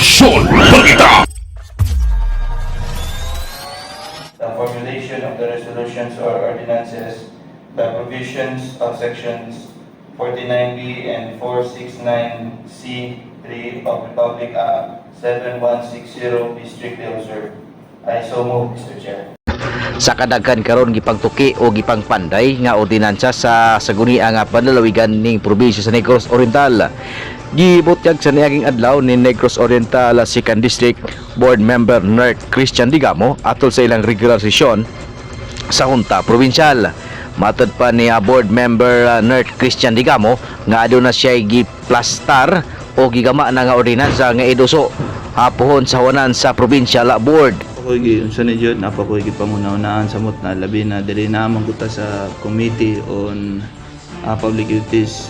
Aksyon Balita! The formulation of the resolutions or ordinances, the provisions of sections 49B and 469C3 of Republic Act 7160 be strictly observed. I so move, Mr. Chair. Sa kadaghan karon gipangtuki o gipangpanday nga ordinansa sa saguniang nga panlalawigan ning probinsya sa Negros Oriental. Gibutyag sa niaging adlaw ni Negros Oriental 2nd District Board Member Nerk Christian Digamo atol sa ilang regular sesyon sa Junta Provincial. Matod pa ni board member Nert Christian Digamo nga aduna siya giplastar o gigama na nga ordinansa nga iduso hapohon sa huwanan sa Provincial Board. Ako gi unsa ni jud napa ko gipanghuna-hunaan samot na labi na diri na man gud ta sa Committee on Public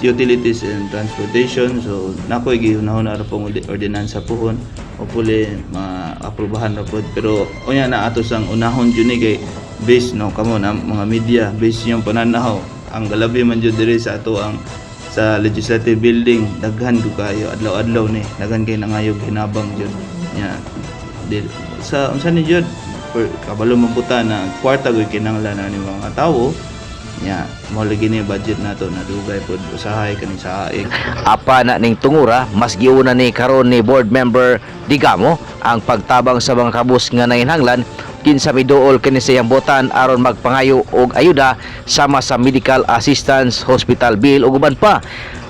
Utilities and Transportation, so nako gihuna-huna ra pong ordinansa puhon. Hopefully ma-aprobahan ra pod, pero unya na ato sang unahon jud ni kay base no kamo na mga media, base yung pananaw ang galabi man jud diri sa ato ang sa legislative building. Daghan gud kayo adlaw-adlaw ni, daghan kay nangayog hinabang jud nya di, sa unsa ni jud kabalo man puta na kwarta gyud kinahanglan na ni mga tawo nya. Mao lagi ni budget nato na dugay pod usahay kani sa AIC. Apa na ning tungura, mas giuna ni karon ni board member Digamo ang pagtabang sa mga kabus nga nanginhanglan kinsa miduol kini sa iyang botan aron magpangayo og ayuda sama sa medical assistance, hospital bill ug uban pa.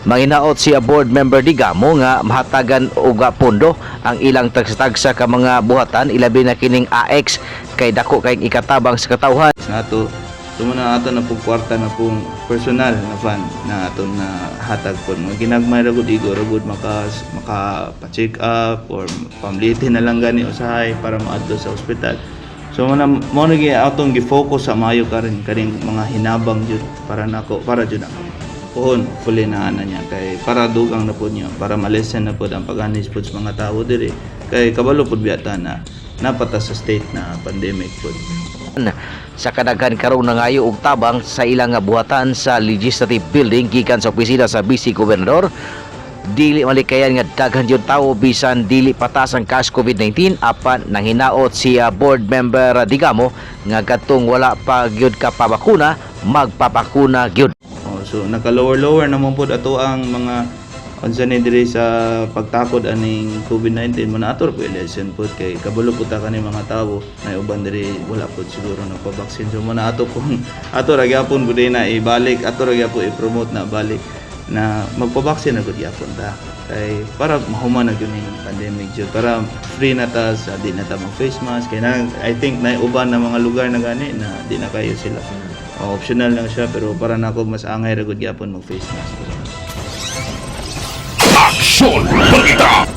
Manginaot siya board member Digamo nga mahatagan og pondo ang ilang tagsa-tagsa ka mga buhatan, ilabi na kining AX kay dako kay ikatabang sa katawhan. Nato tumo na ato na pong kwarta na pong personal na fund na ato na hatag po mga ginagmay ra gud, igo ra gud maka maka pa-check up or pamlitin na lang gani usahay para maadto sa ospital. So mo na mo na gi atong gi-focus sa maayo karon kaning mga hinabang jud para nako, para jud ako puhon. Fully na ana niya kay para dugang na pod niya, para malesen na pod ang pag-anis pod sa mga tawo diri kay kabalo pod biyata na napata sa state na pandemic pod. Sa kadaghan karong nangayo og tabang sa ilang nga buhatan sa legislative building gikan sa opisina sa Vice Gobernador, dili malikayan nga daghan jud tawo bisan dili patas ang kas COVID-19, apan nanghinaot si board member Digamo nga kadtong wala pa gyud ka pabakuna magpapakuna gyud. Oh, so naka lower lower naman pod ato ang mga unsa ni diri sa pagtakod aning COVID-19 mo na ato ra po election pod kay kabalo po ta kani mga tawo na uban diri wala pod siguro nagpa-vaccine. So mo na ato kung ato ra gyapon pud na ibalik, ato ra gyapon i-promote na balik na magpa-vaccine na gud gyapon ta kay para mahuman na gyud ning pandemic jud, para free na ta sa di na ta mag face mask kay na I think na uban na mga lugar na gani na di na kayo sila. Oh, optional lang siya, pero para nako mas angay ra gud gyapon mag face mask. Aksyon Balita!